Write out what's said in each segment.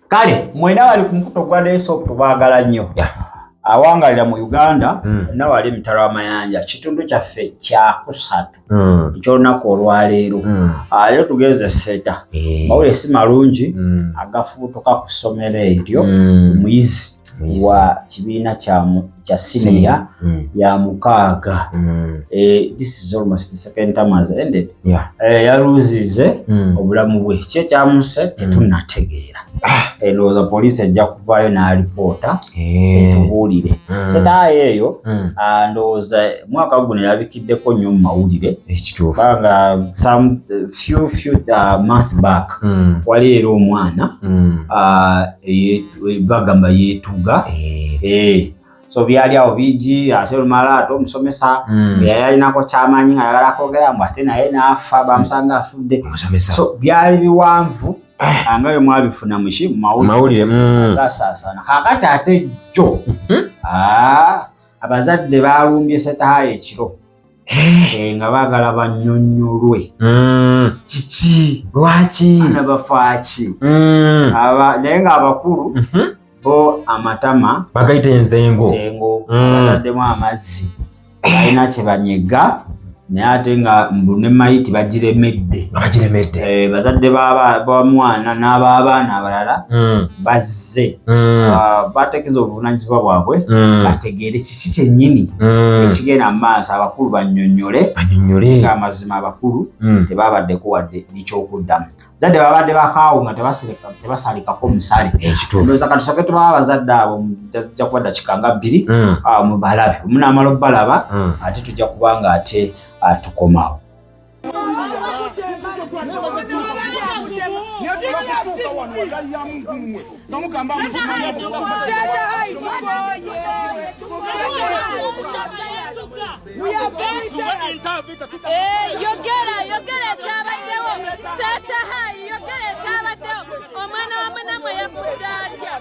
Kale mwena bali ku mukutu ogwa Desop, tubaagala nnyo. Awangalira mu Uganda nawali emitalo amayanja, kitundu kyaffe kyakusatu ekyolunaku olwaleero. Leero tugeze Seeta. Mawulire si malungi agafubutuka ku ssomero eryo. Omuyizi wa kibiina kya siniya ya 6, this is almost the second term has ended, yaluuzize obulamu bwe. Ki ekyamuse tetunnategeera. Ndowooza poliisi ejja kuvaayo n'alipoota etubuulire. Seeta eyo, ndowooza mwaka guno erabikiddeko nnyo mu mawulire, kubanga some few month back wali era omwana bagamba yeetuga. So byali awo bigi, ate olumala ate omusomesa yali alinako kyamanyi nga ayagala kwogera mbu ate naye n'afa, bamusanga afudde. So byali biwanvu nga bwe mwabifuna muki mawulire gasaasaana. Kaakati ate jjo abazadde balumbye Seeta High ekiro nga baagala bannyonnyolwe kiki, lwaki abaana bafaaki. Naye ng'abakulu bo amatama bagayita enzengo. Tengo. Bataddemu amazzi, balina kye banyega, naye ate nga mbu ne mayiti bagiremedde. Nga bagiremedde. Bazadde ba mwana n'ab'abaana abalala bazze, bateekeza obuvunaanyizibwa bwabwe bategeere kiki kyennyini ekigenda mu maaso, abakulu bannyonnyole. Banyonnyole. Ng'amazima abakulu tebabaddeko wadde nekyokuddamu. Bazadde babadde bakaawo nga tebasalikako musale. Ndowooza katusooke tubawa abazadde abo, tajja kuba dakika nga 2, mubalabe. Munaamala obbalaba, ate tujja kuba nga ate tukomawo. Yogera, yogera ekyabaddewo. Seeta High, yogera ekyabaddewo. Omwana wa munamwe yafudde atya?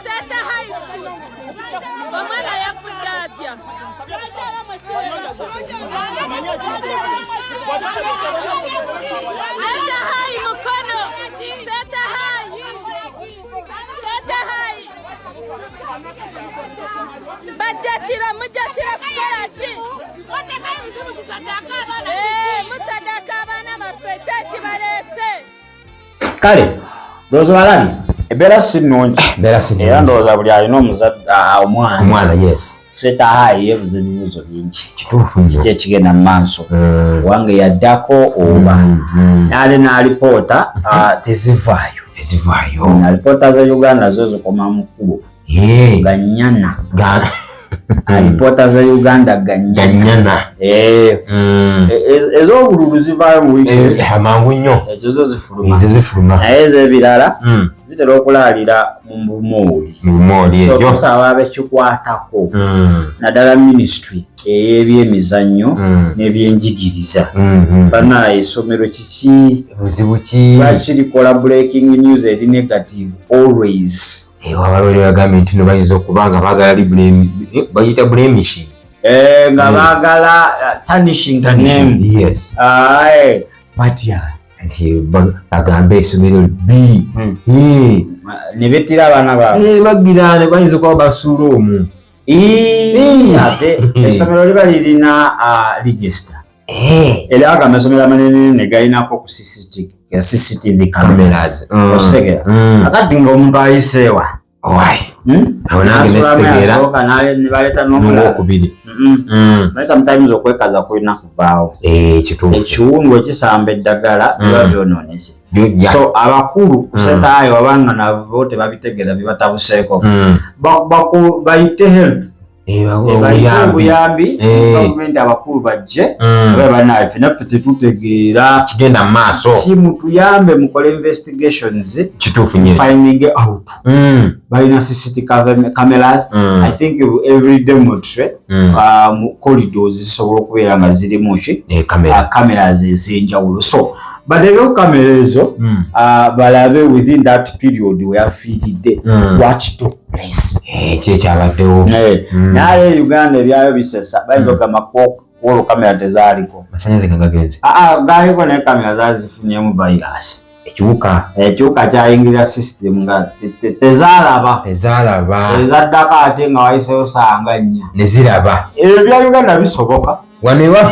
Seeta High School, omwana yafudde atya? Lwaki abamwe si Seeta High Mukono, Seeta High, Seeta High, bajja kiro, mujja kiro kukola ki? Musadaka abaana baffe, kyekibaleese. Kale ndowooza balabye, embeera si nnungi. Mbeera si Era nnungi. ndowooza buli alina omuzadde, omwana Omwana, yes. Seeta High yeebuza ebibuuzo bingi. Kituufu nnyo. Kiki ekigenda mu maaso? Wange yaddako oba n'ate n'alipoota tezivaayo. Tezivaayo. Alipoota za Uganda zo zikoma mu kkubo. Ganyana. Alipoota za Uganda ganyana. Ganyana. Ez'obululu zivaayo mu wiiki. Amangu nnyo. Ezo zo zifuluma. Ezo zifuluma. Naye ez'ebirala zitera okulaalira mu bumooli. Mu bumooli. So eyo. tusaba abekikwatako, naddala ministry ey'ebyemizannyo n'ebyenjigiriza. Banaye, essomero kiki? Buzibu ki? Lwaki likola breaking news eri negative always? Abalwere bagambye nti no bayinza okuba nga baagala bayita blemishing. Nga baagala tarnishing the name. Aye, batya? Nti bagambe essomero bbi. Ne bettira abaana baabwe. Bagira ne bayinza okuba basuula omwo. Ii, ate essomero liba lirina register. Era ago amasomero amanene ne galinako ku CCTV cameras. Cameras. Okitegeera? Akati ng'omuntu ayiseewa. Owai. Hmm? Awo nange N'asulamu. nesitegeera. Yasooka ne baleeta n'omulala. N'owokubiri. Naye sometimes okwekaza kulina kuvaawo. Kituufu. Ekiwundu ekisamba eddagala biba byonoonese. So abakulu ku Seeta High wabanga nabo tebabitegeera, bibatabuseeko. Bayite help. Bayite Obuyambi. Obuyambi. Gavumenti, abakulu bajje babe bannaffe, ffe tetutegeera Kigenda mu maaso. Kimutuyambe mukole investigations, Kituufu nnyo. finding out. Balina CCTV cameras. I think every dormitory, mu corridors zisobola okubeera nga zirimu ki? Kamera. Cameras ez'enjawulo. So bateekeko kamera ezo, balabe within that period weyafiiridde what took place. Ki ekyabaddewo? Naye Uganda ebyayo bisesa, bayinza okugamba kwolwo kamera tezaaliko. Masanyalaze nga gagenze. Aa, gaaliko, naye kamera zaali zifunyemu virus. Ekiwuka. Ekiwuka kyayingira system nga tezaalaba. Tezaalaba. Ezaddako ate nga wayiseewo sanga nnya. Ne ziraba. Ebyo bya Uganda bisoboka. Wano ewa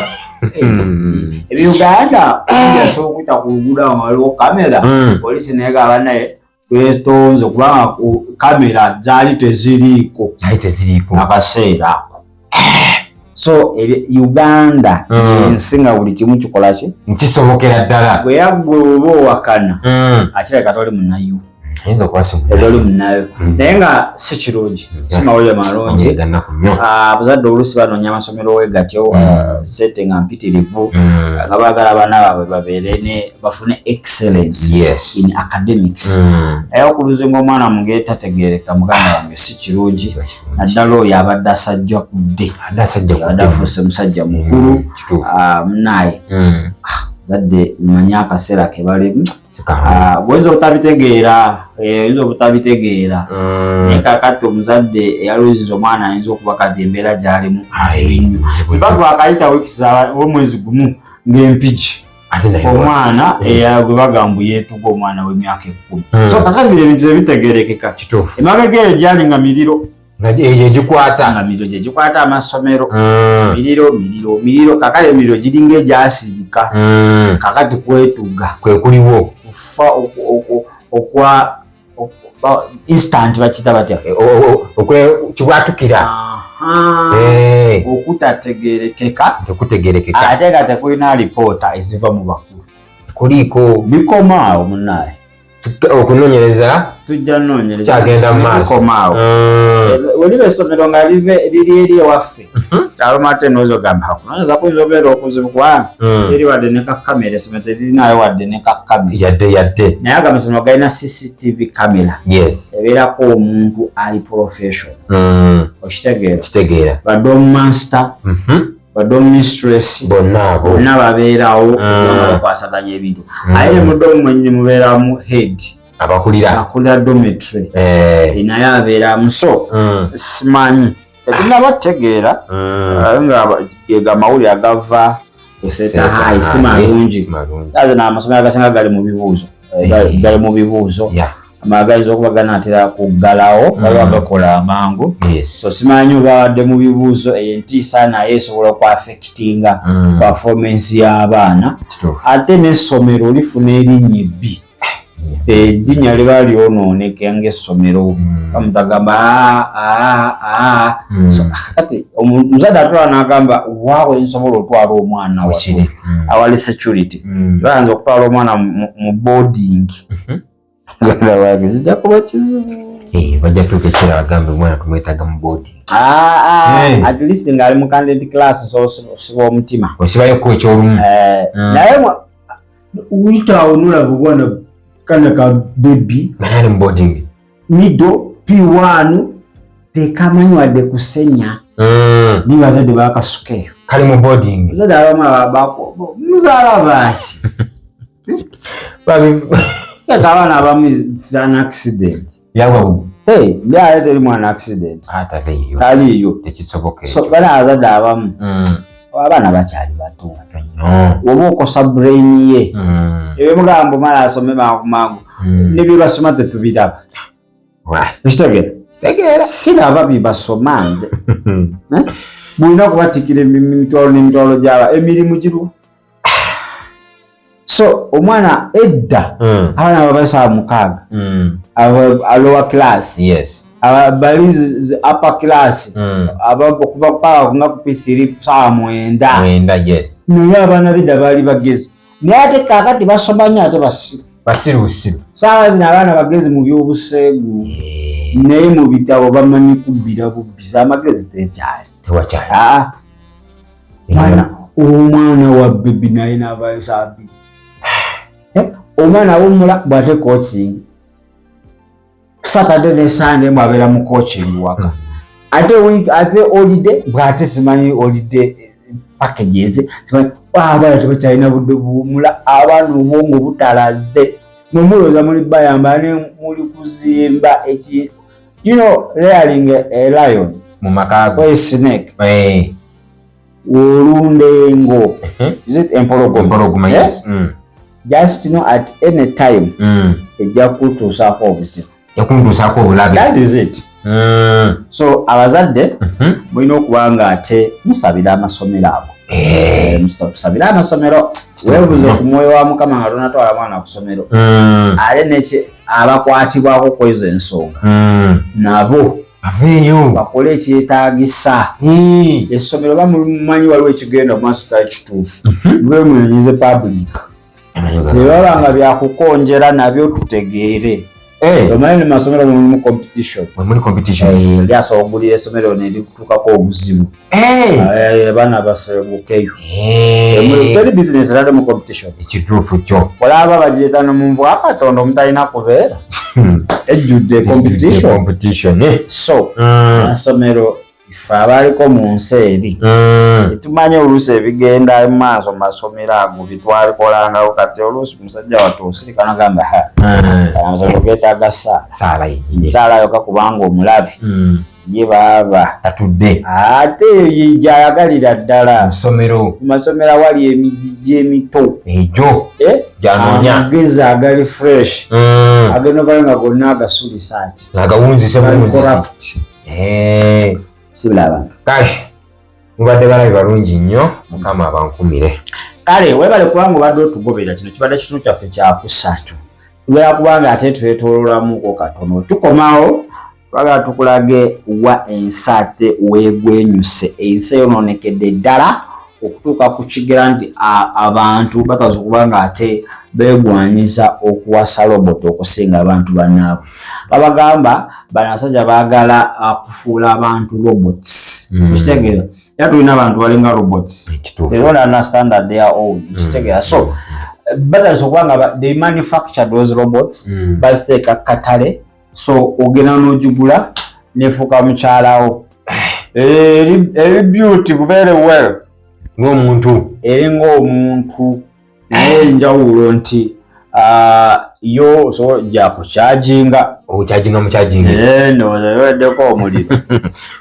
Ebya Uganda byasobola okuyita ku luguudo awo nga waliwo kamera. Poliisi negaba naye twetonze kubanga kamera zaali teziriiko. Zaali teziriiko. Akaseera ako. So Uganda ensi nga buli kimu kikola ki? Nkisobokera ddala. Bwe yaggwe oba owakana akirabika toli munayo. Ayinza okuba si munayo. Toli munayo. Naye nga si kirungi, si mawulire malungi. Abazadde oluusi banoonya amasomero we gatyo, ssente nga mpitirivu, nga baagala abaana baabwe babeere ne bafune excellence in academics. Naye okuluzinga omwana mu ngeri tategeereka, muganda wange, si kirungi, naddala oyo abadde asajja kudde, abadde afuuse musajja mukulu. Munaye zadde mmanyi akaseera ke balimu, bwoyinza obutabitegeera, oyinza obutabitegeera. Naye kakati omuzadde eyaluzinza omwana ayinza okuba kati embeera gy'alimu nzibu nnyo. Bakayita wiiki omwezi gumu ng'empigi omwana gwe bagamba yeetuga omwana w'emyaka 10. So kakati bino ebintu tebitegeerekeka. Emabega eyo gyali nga miriro. Eyo egikwata. Nga miriro gye gikwata amasomero. Miriro, miriro, miriro. Kakati emiriro giringa egyasirika. Kakati kwetuga. Kwe kuliwo. Kufa okwa instant bakiyita batya? Kibwatukira. Okutategeerekeka. Tekutegeerekeka. Ate nga tekulina alipoota eziva mu bakulu. Kuliiko. Bikoma awo munnaye. Okunoonyereza tujja nnoonyereza. Kyagenda mu maaso. Bikoma awo. Oliba essomero nga liri eri ewaffe. Kyaloma ate n'oyinza ogamba kunoonyereza kuyinza obeera okuzibu kubanga teri wadde ne ka kamera, essomero teririnayo wadde ne ka kamera. Yadde yadde. Naye ago amasomero galina CCTV camera. Ebeerako omuntu ali professional. Okitegeera? Kitegeera. Ba dorm master, ba dorm mistress, bonna abo. Bonna babeerawo nga bakwasaganya ebintu. Aye ne mu dorm mwennyini mubeeramu head. Abakulira. Akulira dormitory. Naye abeeramu. So simanyi. Tetunnaba kutegeera, nga ge amawulire agava ku Seeta High si malungi. Si malungi. Azo n'amasomero agasinga gali mu bibuuzo. Gali mu bibuuzo. Amala gayinza okuba ganaatera kuggalawo, waliwo agakola amangu. So simanyi oba babadde mu bibuuzo, eyo entiisa naye esobola okwaffectinga performance y'abaana. Ate n'essomero lifuna erinnya ebbi. Erinnya liba lyonooneka ng'essomero. Bamuntu agamba, So, kati omuzadde atwala n'agamba waawe nsobola otwala omwana watuufu awali security. Bayinza okutwala omwana mu boarding. Muganda wange kijja kuba kizibu. Bajja tuuka ekiseera bagambe omwana tumwetaaga mu boarding. At least ng'ali mu candid class nsobola osiba omutima. Osibayoko ekyolumu. Naye uyita awo nolaba obwana kana ka baby. Naye ali mu boarding. Middle P1 tekamanyi wadde kusenya. Naye bazadde bakasuka eyo. Kali mu boarding. Bazadde abamu ababako muzaala baaki? Saka abaana abamu it's an accident. Yawa. Hey, byali teri mwana accident. Taliiyo. Taliiyo. Tekisoboka So ekyo. bana abazadde abamu abaana bakyali bato. Oba okosa brain ye. Ebyo mugamba mala asome mangu mangu. Ne bye basoma tetubiraba. Okitegeera? Kitegeera. Siraba bye basoma nze. Mulina okubatikira emitwalo n'emitwalo gy'aba emirimu giru. So omwana edda abaana baba ssaawa 6. Aba lower class. Aba bali upper class. Aba okuva paka nga ku P3 ssaawa 9. 9, yes. Naye abaana b'edda baali bagezi. Naye ate kaakati basoma nnyo ate basiru. Basiru busiru. Ssaawa zino abaana bagezi mu by'obuseegu. Naye mu bitabo bamanyi kubbira bubbizi, amagezi tekyali. Tewakyali. Omwana wa bebi naye n'avaayo ssaawa 2. Omwana awummula bw'ate coaching. Saturday ne Sunday bw'abeera mu coaching waka. Ate week, ate holiday bw'ate simanyi holiday packages. Simanyi, abaana tebakyalina budde buwummula, abaana obwongo butalaze. Mwe mulowooza muli bayamba ne muli kuzimba eki, you know, rearing a lion. Mu maka ago. Or a snake. Olunda engo. Is it empologoma? Empologoma, yes. Just know at any time ejja kutuusaako obuzibu. Yakuntuusaako obulabe. That is it. So abazadde mulina okuba nga ate musabira amasomero ago. Musabire amasomero, weebuze ku mwoyo wa Mukama nga tonatwala mwana ku ssomero. Ate neki abakwatibwako kwezo ensonga nabo baveeyo bakole ekyetaagisa. Essomero bamumanyi waliwo ekigenda mu maaso tali kituufu, mube munenyize public. Bwe baba nga byakukonjera nabyo tutegeere. Omanyi ne masomero mulimu competition. Muli competition. Oli asobola okugulira essomero nerituukako obuzibu. Abaana basengukeyo. Teri business etali mu competition. Ekituufu kyo. Olaba bagireeta no mu bwakatonda omutalina kubeera ejjudde competition. Competition, eh. So amasomero, ife abaliko mu nsi eri tetumanyi oluusi ebigenda mu maaso mu masomero ago bitwalikolangawo. Kati oluusi musajja wattu osirika nagamba, ha, amasomero geetaaga saala. Saala yennyini. Saala yoka, kubanga omulabe ye baaba tatudde. Ate eyo gyayagalira ddala. Mu ssomero. Mu masomero awali emigigi emito. Egyo Eh? gyanoonya. Amagezi agali fresh agenda ovayo nga gonna agasulisa ati ng'agawunzise gali buwunzise. corrupt. Sibula abantu. Kale mubadde balabi balungi nnyo, Mukama abankumire. Kale webale kubanga obadde otugobera. Kino kibadde kitundu kyaffe kyakusatu. Tubeera kubanga ate twetoololamuko katono, tukomawo twagala tukulage wa ensi ate weegwenyuse. Ensi eyonoonekedde ddala okutuuka ku kigera nti abantu bataza okuba nga ate beegwanyiza okuwasa robot okusinga abantu bannaabwe. Babagamba bano abasajja baagala kufuula abantu robots. Okitegeera? Era tulina abantu balinga robots. Ekituufu. They don't understand that they are old. Kitegeera? So batandise okuba nga they manufacture those robots, baziteeka katale. So ogenda n'ogigula nefuuka mukyalawo. Eri beauty very well. Ng'omuntu. Eri ng'omuntu, naye enjawulo nti yo osobola gyakukyajinga. Okyajinga mukyajinga. Ndowooza yoweddeko omuliro,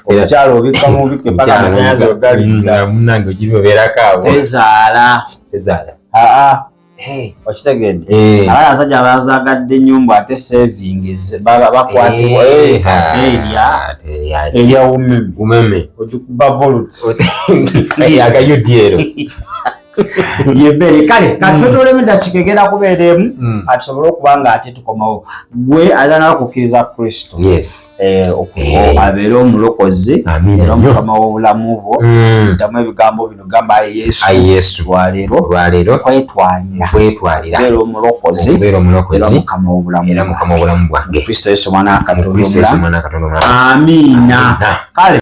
omukyala obikka mubike paka amasannyalaze we galidda. Munange ogiri obeerako awo. Tezaala. Tezaala. Aa, okitegedde? Abaana abasajja bazagadde nnyo mbu ate savings bakwatibwa erya erya umeme. Umeme. Ogikuba volts. Agayudyero. Yebere. Kale katwetolemu eddakiika egenda kubeera emu atusobole okuba nga ate tukomawo. Gwe alina kukkiriza Kristo abeere omulokozi Amiina era nnyo. omukama w'obulamu bwo, ddamu ebigambo bino, gamba, ayi Yesu, Ayi Yesu, lwaleero olwaleero kwetwalira kwetwalira obeera omulokozi okubeera era omulokozi omukama w'obulamu era bwange. mukama w'obulamu bwange. Kristo Yesu omwana wa Mu Katonda Kristo Yesu omulamu. omwana wa Katonda omulamu. Amiina. Amiina. Kale.